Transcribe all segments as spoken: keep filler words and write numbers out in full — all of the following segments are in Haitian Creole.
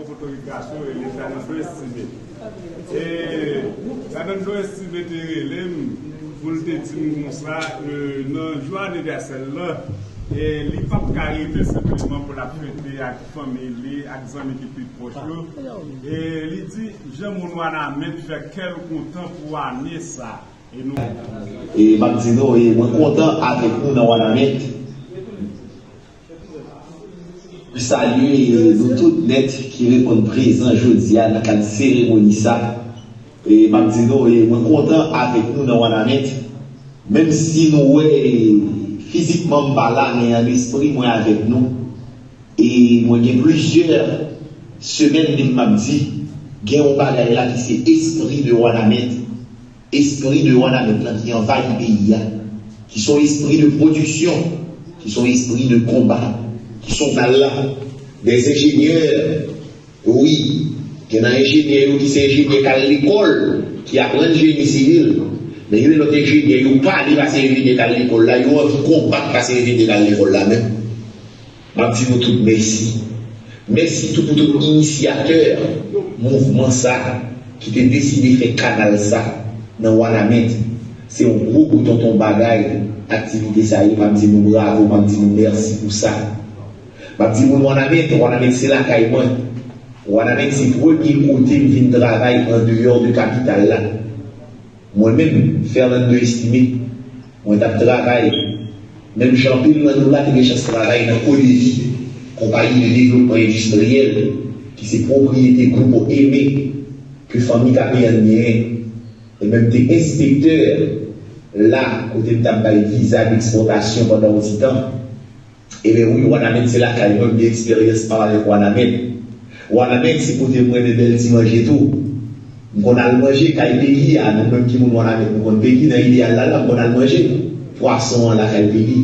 Pòtoriko a rele Fernando Estimé. E Fernando Estimé te rele m pou l te di m konsa, e, nan jou anivèsèl lan, e li p ap ka rete senpleman pou l ap fete ak fanmi li, ak zanmi ki pi pwòch yo. E li di, jan moun Wanament fè kè l kontan pou ane sa. E nou. E m ap di nou, e mwen kontan avèk nou nan Wanament. M salye nou tout nèt ki reponn prezan jodi a nan kad seremoni sa. E m ap di nou, e mwen kontan avèk nou nan Wanament. Menm si nou wè fizikman m pa la, men an lespri mwen avèk nou. E mwen gen plizyè semèn depi m ap di, gen yon bagay la ki se espri de Wanament. Espri de Wanament lan ki anvayi peyi a, ki se yon espri de pwodiksyon, ki se yon espri de konba, ki se yon... Al la, dè enjenyè, wi, gen nan enjenyè yo ki se enjenyè k al lekòl, ki aprann jeni sivil, men gen lòt enjenyè yo pale pase enjenyè k al lekòl la, yo anvi konbat pase enjenyè k al lekòl la menm. M ap di nou tout mèsi. Mèsi tou pou tout inisyatè mouvman sa ki te deside fè kanal sa nan Wanament. Se yon gwo gwo tonton bagay aktivite sa ye. M ap di nou bravo, m ap di nou mèsi pou sa. M ap di moun Wanament, Wanament se lakay mwen. Wanament se premye kote m vin travay andeyò de kapital la. Mwen menm, Fernando Estimé, mwen t ap travay, menm jan anpil nan nou la te gen chans travay nan Codevi, konpayi de devlopman endistriyèl, ki se pwopriyete Grupo M, ke fanmi Capean genyen, e menm te enspektè la, kote m t ap bay viza dekspòtasyon pandan yon ti tan. Ebyen wi, Wanament se lakay mwen, m gen eksperyans pa m avèk Wanament. Wanament se kote m renmen bèl ti manje tou. M konn al manje kay Pegi a, nou menm ki moun Wanament, nou konn Pegi nan ideyal la, la, m konn al manje pwason an lakay Pegi.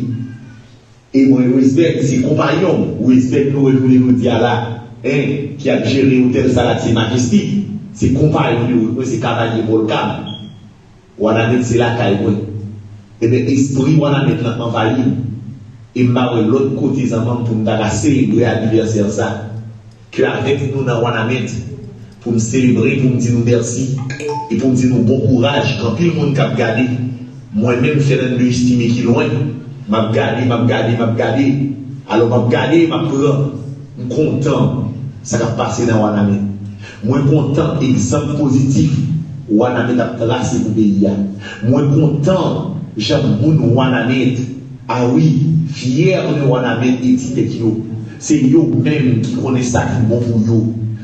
E mwen, Wesbèk, se konpayon m, Wesbèk nou wè jounen jodi a la, en, ki ap jere otèl Salatier Majestic, se konpayon de wout mwen, se kavalye Paul Cam. Wanament se lakay mwen. Ebyen, espri Wanament lan anvayi m. E m pa wè lòt kote zanmanm pou m ta ka selebre anivèsè sa. Ke avèk nou nan Wanament, pou m selebre, pou m di nou mèsi, e pou m di nou bon kouraj, gen anpil moun k ap gade. Mwen menm, Fernando Estimé ki lwen, m ap gade, m ap gade, m ap gade. Alò, m ap gade, m ap pran. M kontan sa k ap pase nan Wanament. Mwen kontan egzanp pozitif Wanament ap trase pou peyi a. Mwen kontan jan moun Wanament, a wi, fyè de Wanament e di tèt yo. Se yo menm ki konnen sa ki bon pou yo.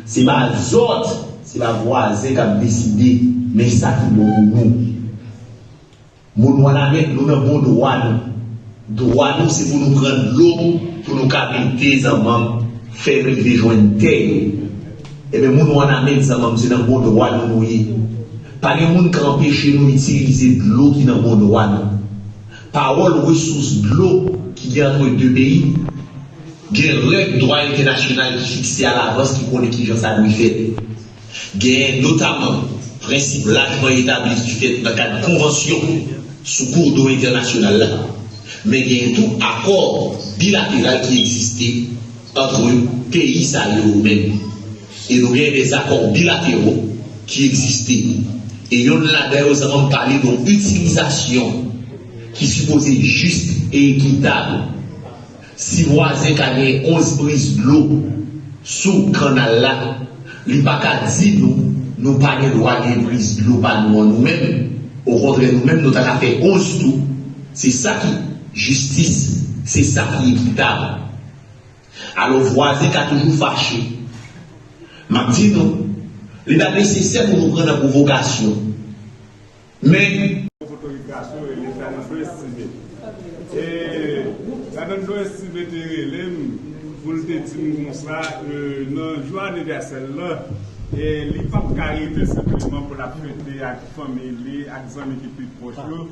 Se pa zòt, se pa vwazen k ap deside, men sa ki bon pou nou. Moun Wanament, nou nan bon dwa nou. Dwa nou se pou nou pran dlo, pou nou ka mete zanmanm, fè rive jwenn tè yo. Ebyen, moun Wanament, zanmanm, se nan bon dwa nou nou ye. Pa gen moun k a anpeche nou itilize dlo ki nan bon dwa nou. Pawòl resous dlo ki gen ant de peyi, gen règ dwa entènasyonal ki fikse alavans, ki konnen kijan sa dwe fèt. Genyen notaman prensip lajman etabli ki fèt nan kad konvansyon sou koudou entènasyonal la, men genyen tou akò bilateral ki egziste ant peyi sa yo menm. E nou genyen dèzakò bilatero ki egziste. E yonn ladan yo, zanmanm, pale de yon itilizasyon ki sipoze jis e ekitab. Si vwazen ka gen onz priz dlo sou kannal la, li pa ka di nou, nou pa gen dwa gen priz dlo pa nou an nou menm. Okontrè, nou menm, nou ta ka fè onz tou. Se sa ki jistis, se sa ki ekitab. Alò, vwazen ka toujou fache. M ap di nou, li pa t nesesè pou nou pran nan pwovokasyon. Men. Pòtoriko a rele Fernando Estimé. E Fernando Estimé te rele m pou l te di m konsa, e, nan jou anivèsè l lan, e li p ap ka rete senpleman pou l ap fete ak fanmi li, ak zanmi ki pi pwòch yo.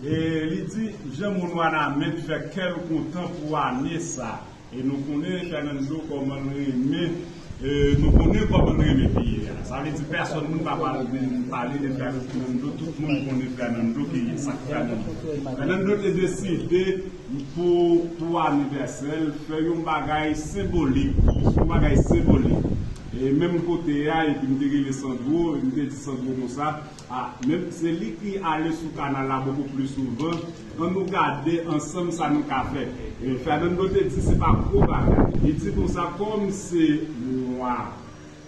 E li di, jan moun Wanament fè kè l kontan pou ane sa. E nou konnen Fernando kòman l renmen, e, nou konnen kòman l renmen peyi a. Sa vle di pèsòn moun pa pral vin pale de Fernando, tout moun konnen Fernando ki sa k Fernando. Fernando te deside pou, pou anivèsè l, fè yon bagay senbolik, yon bagay senbolik. e menm kote a, epi m te rele Sandro, m te di Sandro konsa, a, menm se li ki ale sou kanal la bokou pli souvan, ann nou gade ansanm sa nou ka fè. E Fernando te di se pa gwo bagay. Li di konsa, kòm se mwa,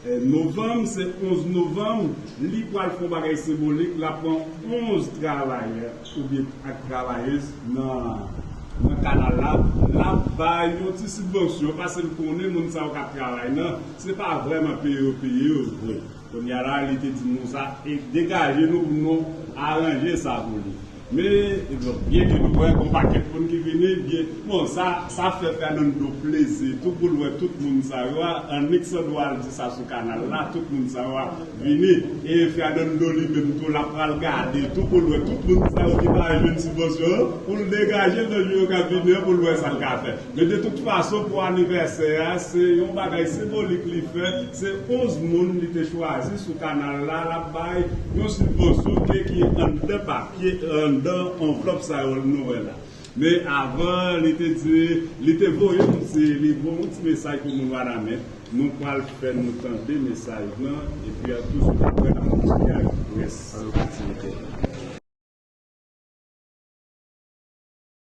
e, novanm, se onz novanm, li pral fè yon bagay senbolik, l ap pran onz travayè oubyen ak travayez nan, nan kanal la, l ap bay yon ti sibvansyon, paske l konnen moun sa yo k ap travay nan, se pa vrèman peye yo peye yo vre. Kounye a la, li te di nou sa, e degaje nou pou nou aranje sa pou li. Men, e donk, byen ke nou wè gon pakèt moun ki vini, byen, bon, sa, sa fè Fernando plezi tou pou l wè tout moun sa yo a, annik Sandro al di sa sou kanal la, tout moun sa yo a vini, e Fernando li menm tou, l ap pral gade tou pou l wè tout moun sa yo ki pa jwenn sibvansyon an, pou l degaje l nan jou yo k ap vini an, pou l wè sa l ka fè. Men de tout fason, pou anivèsè a, se yon bagay senbolik li fè, se onz moun li te chwazi sou kanal la, l ap bay yon sibvansyon ke ki anndan papye, anndan anvlòp sa yo nou wè la. Men avan, li te di, li te voye yon ti, li voye yon ti mesaj pou moun Wanament. Nou pral fè nou tande mesaj lan, epi an tou sou